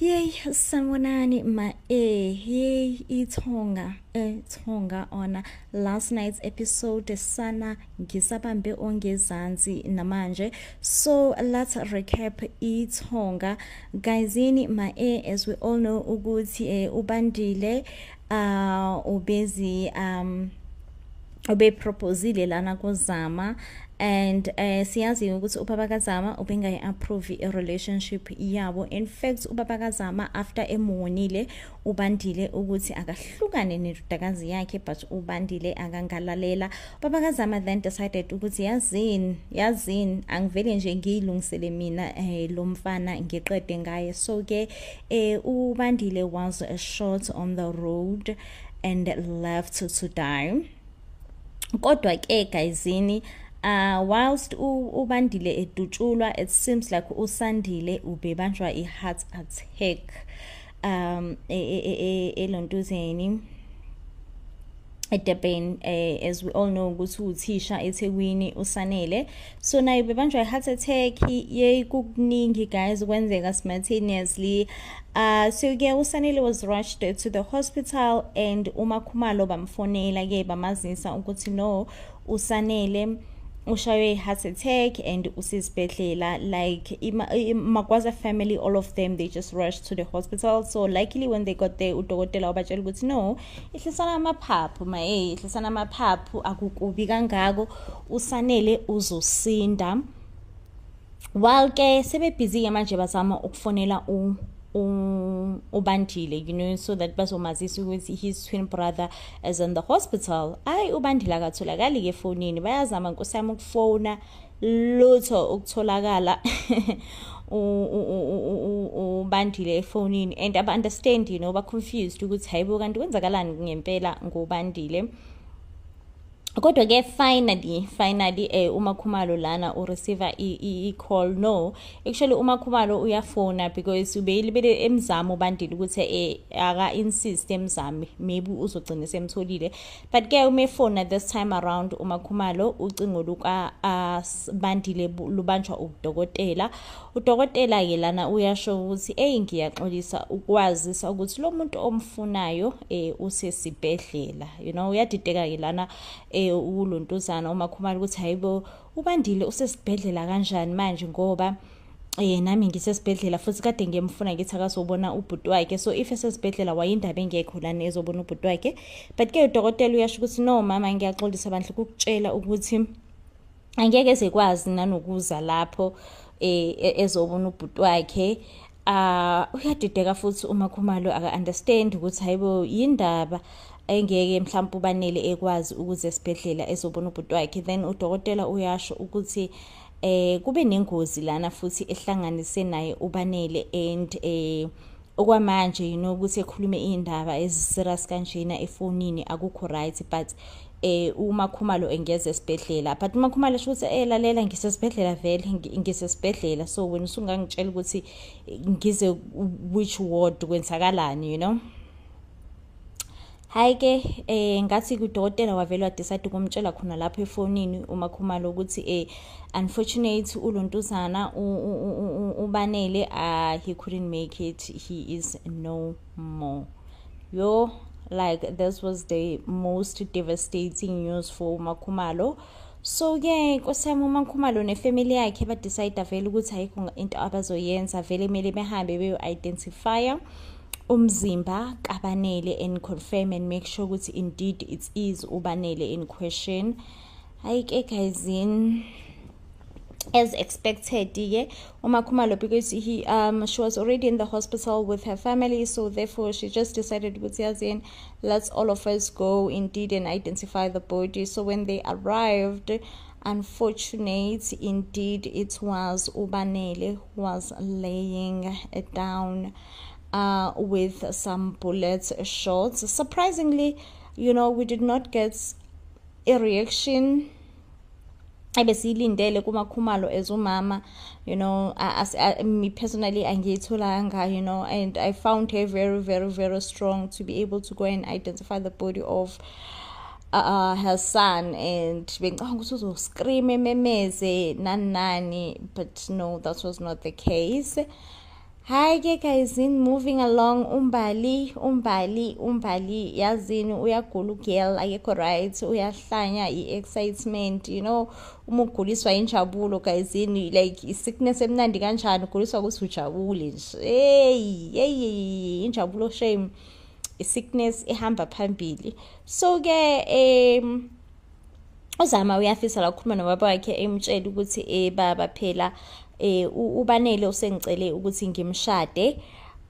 Yey, sanibonani ma yey, ithonga ethonga on last night's episode, sana ngisabambe ongezansi namanje. So let's recap ithonga, guyzini ma as we all know ukuthi uBandile ubezi ubeproposile lana kuZama and siyazi ukuthi ubaba kaZama ubengayi-approve i-relationship yabo. In fact, ubaba kaZama, after emuwonile uBandile ukuthi akahlukane nendodakazi yakhe, but uBandile akangalalela. Ubaba kaZama then decided ukuthi, "Yazini, yazini, angivele nje ngiyilungisele mina lo mfana, ngiqede ngaye." So ke uBandile was shot on the road and left to die. Kodwa ke guyzini, whilst uBandile edutshulwa, it seems like uSandile ubebanjwa i-heart attack elontuzeni eDurban. As we all know ukuthi uthisha eThekwini uSanele, so naye bebanjwa i-heart attack. Yey, kukuningi guys kwenzeka simultaneously. So ke uSanele was rushed to the hospital and uMakhumalo bamfonela ke, bamazisa ukuthi no, uSanele ushaywe i-heart attack and usesibhedlela. Like, Magwaza family, all of them, they just rushed to the hospital. So luckily, when they got there, udokotela wabatshela ukuthi no, ihlisana amaphaphu ma ihlisana amaphaphu, akukubi kangako, uSanele uzosinda. While ke sebebhizi ke manje bazama ukufonela uBandile so that bazomazisa ukuthi his twin brother is in the hospital. Ayi, uBandile akatholakali ke efonini. Bayazama, nkosi yami, ukufona, lutho ukutholakala uBandile efonini, and aba-understand, ba-confused ukuthi hayibo, kanti kwenzakalani ngempela ngoBandile? Kodwa ke finally uMakhumalo lana ureceive i-call. No, actually uMakhumalo uyafona because ubeyilibele emzamo uBandile ukuthi aka insist emzame, maybe uzogcina semtholile. But ke uma efona this time around uMakhumalo, ucingo luka Bandile lubanjwa udokotela. Udokotela ke lana uyasho ukuthi, "Hey, ngiyaxolisa ukwazisa ukuthi lo muntu omfunayo usesibhedlela." Uyadideka ke lana ulontuzana uMakhumalo ukuthi hayibo, uBandile usesibhedlela kanjani manje, ngoba nami ngisesibhedlela futhi kade ngiyemfuna, ngithi akazobona ubhuti wakhe. So if esesibhedlela, wayindaba engekho lana ezobona ubhuti wakhe? But ke udokotela uyasho ukuthi, "No mama, ngiyaxolisa bandla ukukutshela ukuthi angeke ezekwazi nanokuza lapho ezobona ubhuti wakhe." Uyadideka futhi uMakhumalo, aka understand ukuthi hayibo, yindaba engeke mhlawumbe uBanele ekwazi ukuze esibhedlela ezobona ubhuti wakhe. Then udokotela uyasho ukuthi kube nengozi lana futhi ehlanganise naye uBanele, and okwamanje ukuthi ekhulume indaba eziserious kanjena efonini akukho right, but uMakhumalo engeze esibhedlela. But uMakhumalo esho ukuthi, "Lalela, ngisesibhedlela vele, ngisesibhedlela, so wena usungangitshela ukuthi ngize which ward, kwenzakalani?" Hayi ke, ngathi kudokotela wavela wadecide ukumtshela khona lapho efonini uMakhumalo ukuthi unfortunate, ulontuzana uBanele, he couldn't make it, he is no more. Yo, like, this was the most devastating news for uMakhumalo. So ke nkosi yami, uMakhumalo nefamily yakhe badecide vele ukuthi ayikho into abazoyenza vele, kumele behambe beyo-identifya umzimba kaBanele and confirm and make sure ukuthi indeed it is uBanele in question. Hayi ke guys, in as expected ke uMakhumalo, because he she was already in the hospital with her family, so therefore she just decided ukuthi, yazini, let's all of us go indeed and identify the body. So when they arrived, unfortunate indeed, it was uBanele who was laying down with some bullets shots. Surprisingly, we did not get a reaction ebesiyilindele kuMakhumalo as umama. As me personally, angiyitholanga, and I found her very, very, very strong to be able to go and identify the body of her son, and bengicabanga ukuthi uzoscream, ememeze, nani nani, but no, that was not the case. Hayi ke guys, in moving along, uMbali uMbali uMbali yazini uyagula ugirl, akekho right, uyahlanya i-excitement, you know. Uma uguliswa injabulo guyzini, like i-sickness emnandi kanjani, uguliswa ukuthi ujabule nje. Hey hey, injabulo shame, i-sickness ihamba phambili. So ke uZama uyafisa la ukukhuluma nobaba wakhe, emtshela ukuthi baba phela uBanele usengicele ukuthi ngimshade.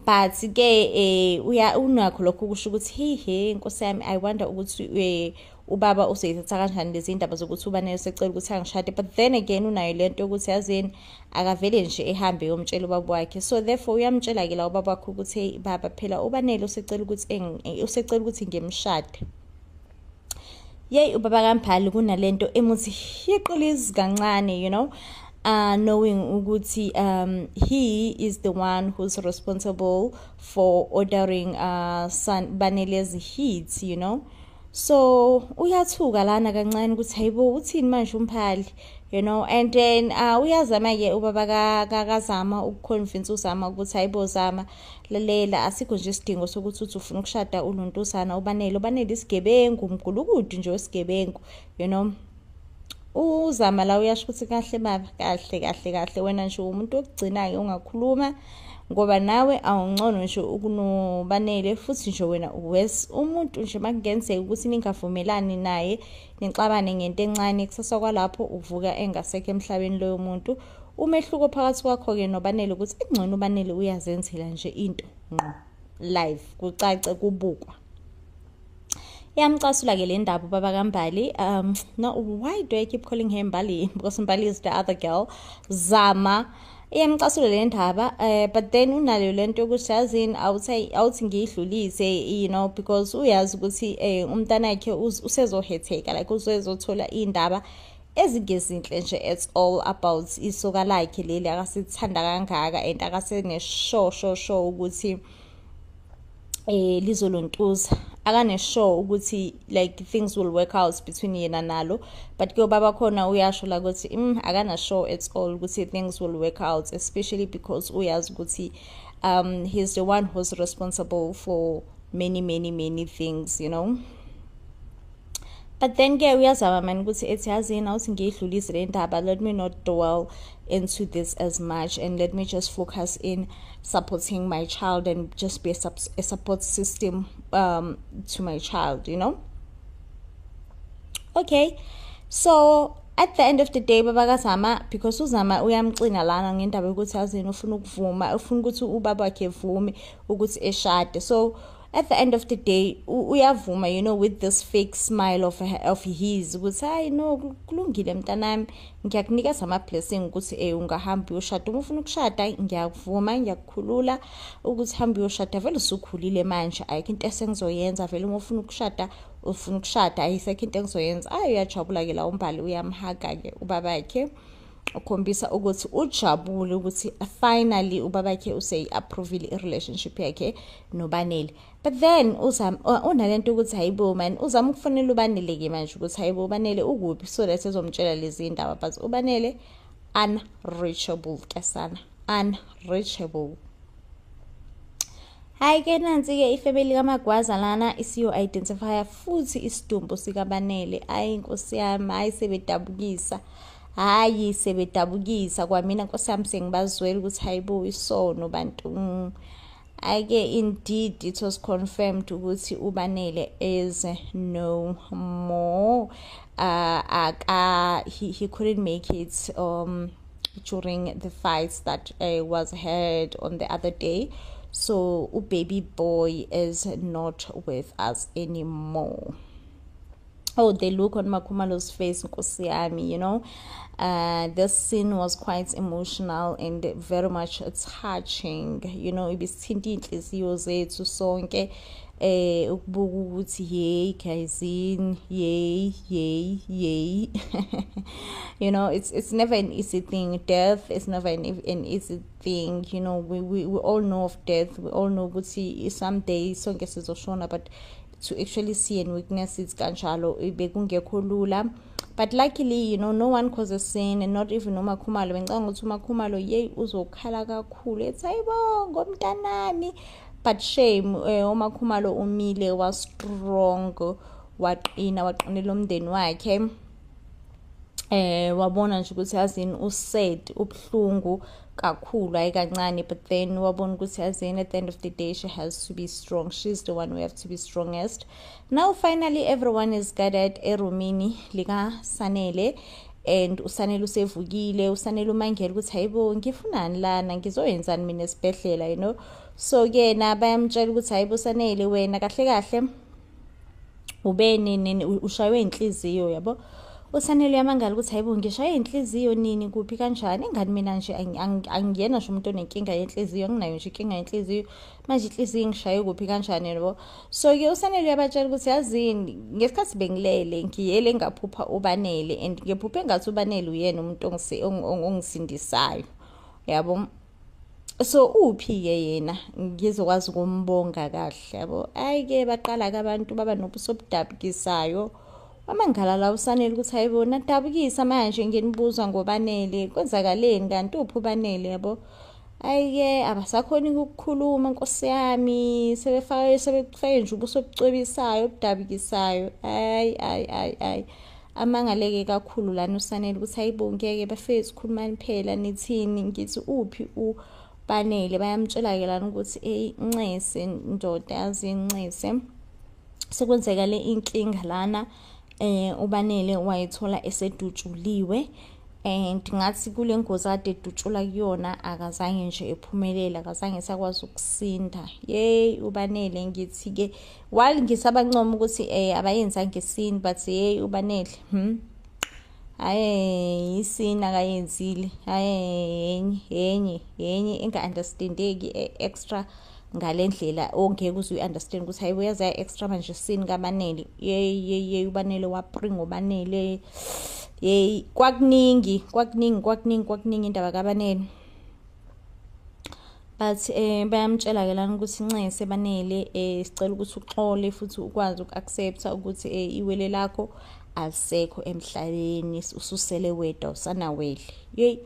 But ke uya unakho lokho kusho ukuthi hey hey nkosi yami, I wonder ukuthi ubaba uzoyithatha kanjani lezi ndaba zokuthi uBanele usecela ukuthi angishade. But then again unayo lento yokuthi yazini akavele nje ehambe yomtshela ubaba wakhe. So therefore uyamtshela ke la ubaba wakhe ukuthi hey baba phela uBanele usecela ukuthi ngimshade. Yey, ubaba kaMbali kunalento emuthi hiqilizi kancane, knowing ukuthi he is the one who's responsible for ordering son Banele's hit. So uyathuka lana kancane ukuthi hayibo, uthini manje uMbali. And then uyazama ke ubaba kaZama ukuconvince uZama ukuthi hayibo Zama, lalela, asikho nje isidingo sokuthi uthi ufuna ukushada uLontuzana uBanele. UBanele isigebengu, umgulukudu nje wesigebengu. Uzama la uyasho ukuthi kahle baba, kahle kahle kahle, wena nje umuntu wokugcina-ke ungakhuluma, ngoba nawe awungcono nje ukunoBanele, futhi nje wena wes umuntu nje makungenzeka ukuthi ningavumelani naye, nixabane ngento encane, kusasa kwalapho uvuka engasekho emhlabeni loyo muntu. Umehluko phakathi kwakho-ke noBanele ukuthi engcono uBanele uyazenzela nje into ngqo live, kucace kubukwa. Iyamcasula-ke le ndaba ubaba kaMbali. No, why do I keep calling her Mbali? Because Mbali is the other girl. Zama iyamcasula le ndaba, but then unayo lento yokuthi yazini awuthi ngiyidlulise, because uyazi ukuthi umntanakhe usezohetheka, like usezothola iy'ndaba ezingezinhle nje at all about isoka lakhe leli akasithanda kangaka, and akasene-sure sure sure ukuthi lizolontuza, akane-sure ukuthi like things will work out between yena nalo. But ke ubaba khona uyasho la ukuthi akana sure at all ukuthi things will work out, especially because uyazi ukuthi he's the one who's responsible for many many many things. But then ke uyazama mani ukuthi ethi yazini awuthi ngiyidlulise le ndaba, let me not dwell into this as much and let me just focus in supporting my child and just be a support system to my child. Okay, so at the end of the day baba kaZama, because uZama uyamcina lana ngendaba yokuthi yazini ufuna ukuvuma, ufuna ukuthi ubaba wakhe evume ukuthi eshade. So at the end of the day uyavuma, with this fake smile of his ukuthi hayi no, kulungile mntanami, ngiyakunikeza ama-blessing ukuthi ungahamba uyoshada uma ufuna ukushada, ngiyakuvuma, ngiyakukhulula ukuthi hambe uyoshada, vele usukhulile manje, ayikho into esengizoyenza, vele uma ufuna ukushada ufuna ukushada, ayisekho into engizoyenza. Ayi, uyajabula-ke la uMbali, uyamhaga-ke ubabakhe, ukhombisa ukuthi ujabule ukuthi finally ubabakhe useyi-approvile i-relationship yakhe noBanele. But then uzama unalento ukuthi hayibo man, uzama ukufonela uBanele-ke manje ukuthi hayibo uBanele ukuphi, so that ezomtshela lezi ndaba, but uBanele unreachable kesana, unreachable. Hayi ke nansi-ke ifamily kaMagwaza lana isiyo-identifya futhi isidumbu sikaBanele. Ayi nkosi yami, hayi sebedabukisa, hayi sebedabukisa kwamina nkosi yami, sengibazwela ukuthi hayibo isono bantu. Ake indeed it was confirmed ukuthi uBanele is no more. Aka he couldn't make it during the fights that was heard on the other day, so baby boy is not with us anymore. Oh, the look on MaKhumalo's face, nkosi yami. This scene was quite emotional and very much touching. Ibisithinta iy'nhliziyo zethu sonke ukubuka ukuthi hey guysini, yey yey yey, it's never an easy thing. Death is never an easy thing. We all know of death, we all know ukuthi someday sonke sizoshona, but to actually see and witness it kanjalo bekungekho lula. But luckily, you know, no one caused a scene, and not even uMakhumalo. Bengicabanga ukuthi uMakhumalo yey uzokhala kakhulu, ethi hayibo ngomntanami, but shame, uMakhumalo umile wa strong, waqina, waqinela umndeni wakhe. Wabona nje ukuthi yazini usad, ubhlungu kakhulu, hayi kancane, but then wabona ukuthi yazini at the end of the day she has to be strong, she's the one who have to be strongest. Now finally everyone is gathered erumini lika Sanele, and uSanele usevukile. uSanele umangela ukuthi hayibo, ngifunani lana, ngizoyenzani mina esibhedlela, you know. So ke na bayamtshela ukuthi hayibo Sanele, wena kahle kahle ube nini ushaywe inhliziyo, yabo. uSanele uyamangala ukuthi hayibo, ngishaye inhliziyo nini, kuphi, kanjani, ingani mina nje angiyena nje umuntu onenkinga yenhliziyo, anginayo nje inkinga yenhliziyo, manje inhliziyo ngishaye kuphi, kanjani, yabo. So ke uSanele uyabatshela ukuthi yazini, ngesikhathi bengilele ngiyele ngaphupha uBanele, and ngiphuphe ngathi uBanele uyena umuntu ongisindisayo, yabo. So uphi-ke yena, ngizokwazi ukumbonga kahle, yabo. Hhayi-ke baqala-ke abantu baba nobuso obudabukisayo. Wamangala la uSanele ukuthi hayibo, nadabukisa manje nginibuza ngoBanele, kwenzakaleni kanti, uphi uBanele, yabo. Hhayi-ke abasakhoni ukukhuluma, nkosi yami, sebefake sebefake nje ubuso obucwebisayo obudabukisayo. Hhayi hhayi hhayi hhayi, amangaleke kakhulu lana uSanele ukuthi hayibo, ngeke bafethu, khulumani phela, nithini, ngithi uphi uBanele. Bayamtshela-ke lana ukuthi eyi ncese ndoda, yazi ncese, sekwenzeka le inkinga lana. uBanele wayithola esedutshuliwe, and ngathi kule ngozi kade edutshula kuyona akazange nje ephumelele, akazange sakwazi ukusinda. Yey uBanele, ngithi-ke while ngisabancoma ukuthi abayenzanga isini, but hey uBanele, hayi isini akayenzile, hayi enye enye enga-understandeki extra ngale ndlela ongeke uze uyi-understand ukuthi hayi uyazi extra manje sini kaBanele. Yey yey yey, uBanele wapringa uBanele, yey kwakuningi kwakuningi kwakuningi kwakuningi indaba kaBanele. But bayamtshela ke lana ukuthi ncese Banele, sicela ukuthi uxole futhi ukwazi uku-accepta ukuthi iwele lakho alisekho emhlabeni, ususele wedwa, usanawele. Yey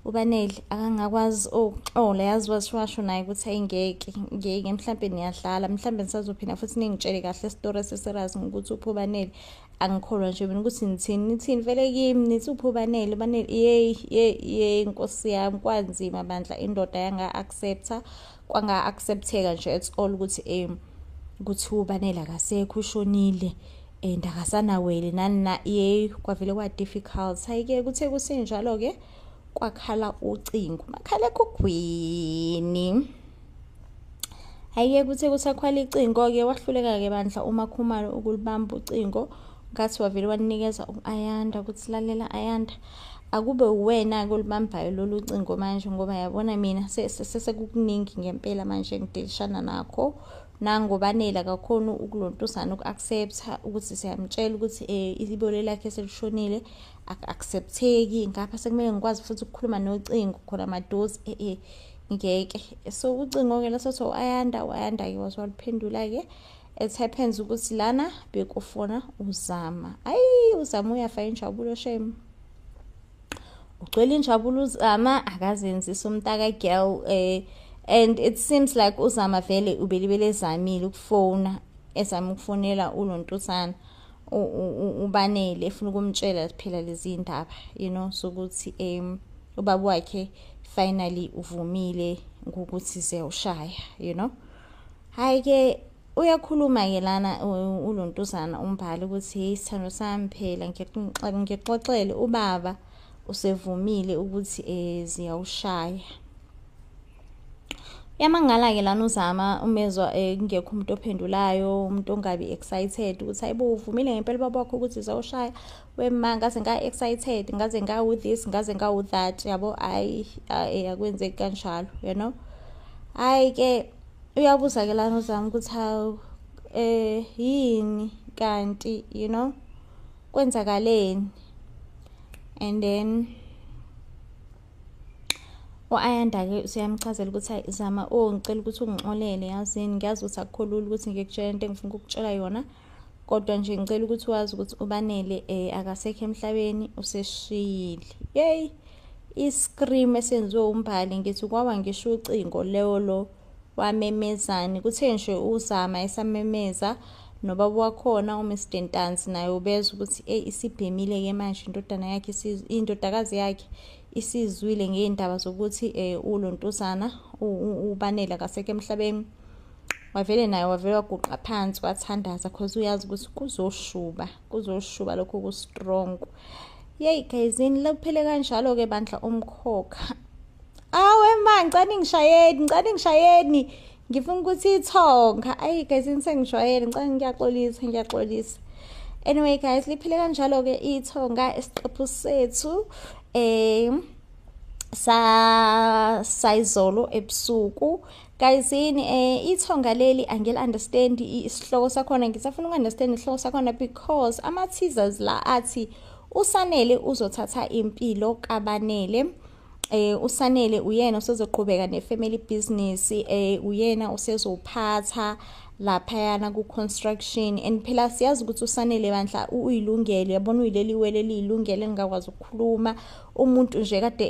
uBanele akangakwazi ukuxola, yazi washo naye ukuthi ayingeke ngeke, mhlambe niyadlala, mhlambe nisazophinda futhi ningitshele kahle isitori esiserious ngokuthi uphi uBanele. Angikholwa nje mina ukuthi nithini, nithini vele kimi, nithi uphi uBanele, Banele. Yey yey yey, nkosi yami, kwanzima bandla, indoda yanga-accepta, kwanga-accepteka nje at all ukuthi ukuthi uBanele akasekho, ushonile and akasanawele nani na. Yey kwavele kwa difficult. Hayi-ke kuthe kusenjalo-ke kwakhala ucingo, makhalekhukhwini. Hhayi-ke kuthe kusakhala icingo-ke wahluleka-ke bandla uMakhumalo ukulibamba ucingo, ngathi wavele wanikeza u-Ayanda ukuthi lalela Ayanda, akube uwena-ke olibambayo lolu cingo manje, ngoba yabona mina sesekukuningi ngempela manje ngidilishana nakho. NangoBanele akakhoni ukulontuzana uku-accepta ukuthi siyamtshela ukuthi ibole lakhe selishonile, aku-accepteki, ngapha sekumele ngikwazi futhi ukukhuluma nocingo khona maduze, ngeke. So ucingo-ke lasathiwa u-Ayanda, u-Ayanda-ke waze waliphendula-ke. It happens ukuthi lana bekufona uZama. Ayi uZama uyafa injabulo, shame, ugcwele injabulo uZama, akazenzisa umntaka girl. And it seems like uZama vele ubelibele ezamile ukufona, ezama ukufonela ulontuzana uBanele, efuna ukumtshela phela lezi ndaba, you know, sokuthi ubaba wakhe finally uvumile ngokuthi ziyawushaya, you know. Hayi ke uyakhuluma ke lana ulontuzana umbhali ukuthi hey sithando sami, phela ngixoxele, ubaba usevumile ukuthi ziyawushaya. Uyamangala-ke lana uZama umezwa kungekho umuntu ophendulayo, umuntu ongabi excited ukuthi hayibo uvumile ngempela ubaba wakho ukuthi zawushaya, wema ngaze nga-excited, ngaze ngawu-this, ngaze ngawu-that, yabo. Hhayi akwenzeki kanjalo, you know. Hhayi-ke uyabuza-ke lana uZama ukuthi hawu yini kanti, you know, kwenzakaleni. And then u-Ayanda-ke useyamchazela ukuthi hayi Zama, oh ngicela ukuthi ungixolele, yazini ngiyazi ukuthi akukho lula ukuthi ngikutshele into engifuna ukukutshela yona, Kodwa nje ngicela ukuthi wazi ukuthi uBanele akasekho emhlabeni, useshiyile. Yey, iscream esenziwe uMbali, ngithi kwawa ngisho ucingo lolo wamemezani. Kuthe nje uZama esamemeza nobaba wakhona uMr Ntanzi naye ubezwa ukuthi ey isibhemile-ke manje indodana yakhe, indodakazi yakhe isizwile ngey'ndaba zokuthi ulontuzana uBanele akasekho emhlabeni. Wavele naye wavele waguqa phansi wathandaza, cause uyazi ukuthi kuzoshuba, kuzoshuba lokho ku-strong. Yeyi gayizini, lokuphele kanjalo-ke bandla umkhokha. Awe ma, ngicela ningishayeni, ngicela ningishayeni, ngifuna ukuthi ithonga. Ayi gayizini, sengijwayele, ngicela, ngiyaxolisa, ngiyaxolisa. Anyway guys, liphele kanjalo-ke ithonga isiqephu sethu sa sayizolo ebusuku. Gayizini, ithonga leli angel understand isihloko sakhona, ngisafuna uku-understand isihloko sakhona because ama-teasers la athi uSanele uzothatha impilo kaBanele. USanele uyena usezoqhubeka ne-family business, uyena usezophatha laphayana ku-construction, and phela siyazi ukuthi uSanele bandla uyilungele, yabona, uyileli wele eliyilungele engakwazi ukukhuluma, umuntu nje kade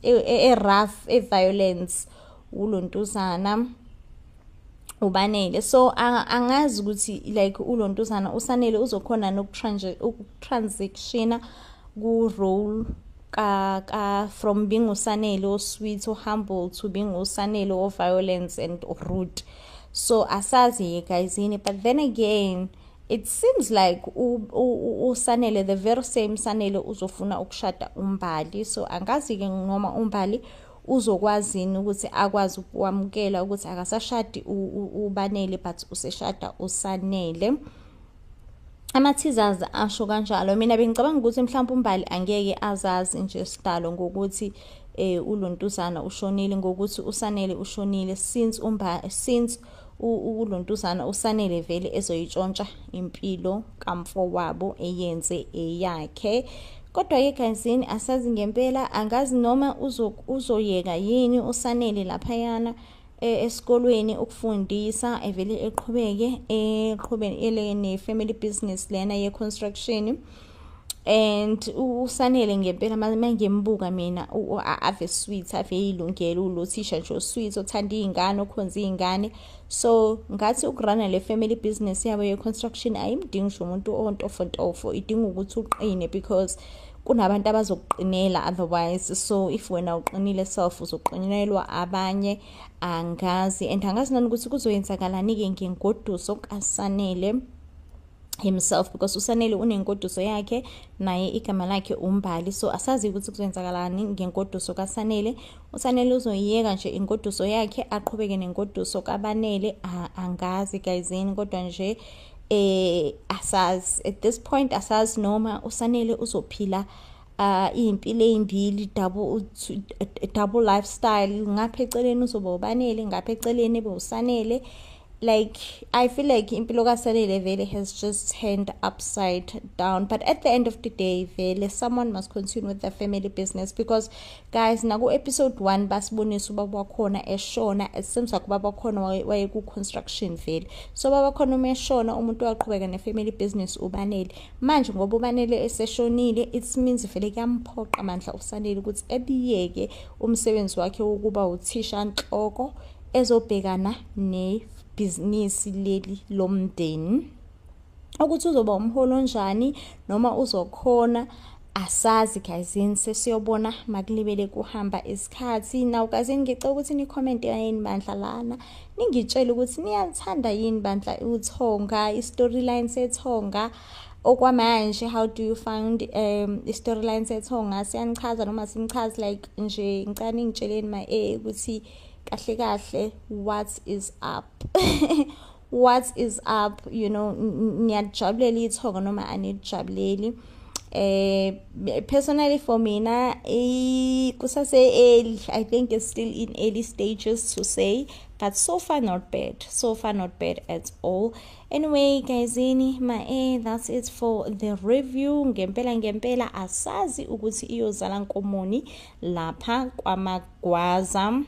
e-rough, e-violence ulontuzana uBanele. So angazi ukuthi like ulontuzana uSanele uzokhona nokutransitiona ku-role ka from being uSanele o-sweet, o-humble to being uSanele o-violence and rude. So asazi guyzini, but then again it seems like uSanele, the very same Sanele, uzofuna ukushada uMbali. So angazi-ke noma uMbali uzokwazini ukuthi akwazi ukwamukela ukuthi akasashadi uBanele but useshada uSanele. Ama-teasers asho kanjalo. Mina bengicabanga ukuthi mhlawumbe uMbali angeke azazi nje sidalo ngokuthi ulontuzana ushonile, ngokuthi uSanele ushonile, since ulontuzana uSanele vele ezoyitshontsha impilo kamfowabo eyenze eyakhe. Kodwa-ke gayizini, asazi ngempela, angazi noma uzoyeka yini uSanele laphayana esikolweni ukufundisa, evele eqhubeke eqhubeke ne-family business lena ye-construction. And uSanele ngempela mangimbuka mina ave sweet, ave yilungelo, ulo thisha nje sweet, othanda iy'ngane, okhonza iy'ngane. So ngathi ukuruna le family business yabo ye-construction ayimdingi ngisho umuntu ontofontofo, idinga ukuthi uqine because kunabantu abazokuqinela otherwise. So if wena uqinile self, uzoqinelwa abanye. Angazi, and angazi nanokuthi kuzoyenzakalani-ke ngengoduso kaSanele himself, because uSanele unengoduso yakhe naye, igama lakhe uMbali. So asazi ukuthi kuzoyenzakalani ngengoduso kaSanele. USanele uzoyiyeka nje ingoduso yakhe aqhubeke nengoduso kaBanele? Angazi gayizini, kodwa nje asazi at this point, asazi noma uSanele uzophila iy'mpilo ey'mbili, double lifestyle, ngapha eceleni uzoba uBanele, ngapha eceleni ebe uSanele. Like, I feel like impilo kaSanele vele has just turned upside down, but at the end of the day vele someone must continue with the family business, because guys, naku episode 1 basibonisa ubaba wakhona eshona. It seems like ubaba wakhona waye ku construction vele. So baba khona uma eshona, umuntu waqhubeka ne-family business uBanele. Manje ngoba uBanele eseshonile, it means vele kuyamphoqa amandla uSanele ukuthi ebiyeke umsebenzi wakhe wokuba uthisha nhloko, ezobhekana nebhizinisi leli lomndeni. Ukuthi uzoba umholo onjani noma uzokhona, asazi gayizini, sesiyobona makulibele kuhamba isikhathi. Now gayizini, ngicela ukuthi ni-comment yini bandla lana, ningitshele ukuthi niyalithanda yini bandla uthonga, i-storyline sethonga okwamanje. How do you find i-storyline sethonga? Siyanichaza noma sinichazi? Like nje ngicela ningitsheleni ma ukuthi kahle kahle what is up, what is up. Niyajabulela ithonga noma anijabuleli? Personally for mina kusase early, I think it's still in early stages to say, but so far not bad, so far not bad at all. Anyway guyzini, ma that's it for the review. Ngempela ngempela asazi ukuthi iyozala nkomoni lapha kwaMagwaza,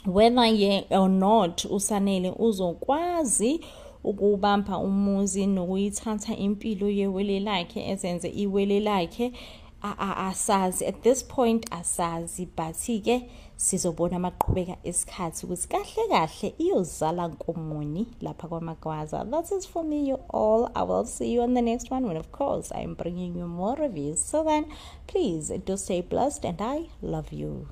whether ye or not uSanele uzokwazi. Ukubamba umuzi nokuyithatha impilo yewele lakhe, ezenze iwele lakhe, asazi at this point, asazi, but-ke sizobona amaqhubeka isikhathi ukuthi kahle kahle iyozala nkomoni lapha kwaMagwaza. That is for me, you all. I will see you on the next one, when of course I'm bringing you more reviews. So then, please do stay blessed and I love you.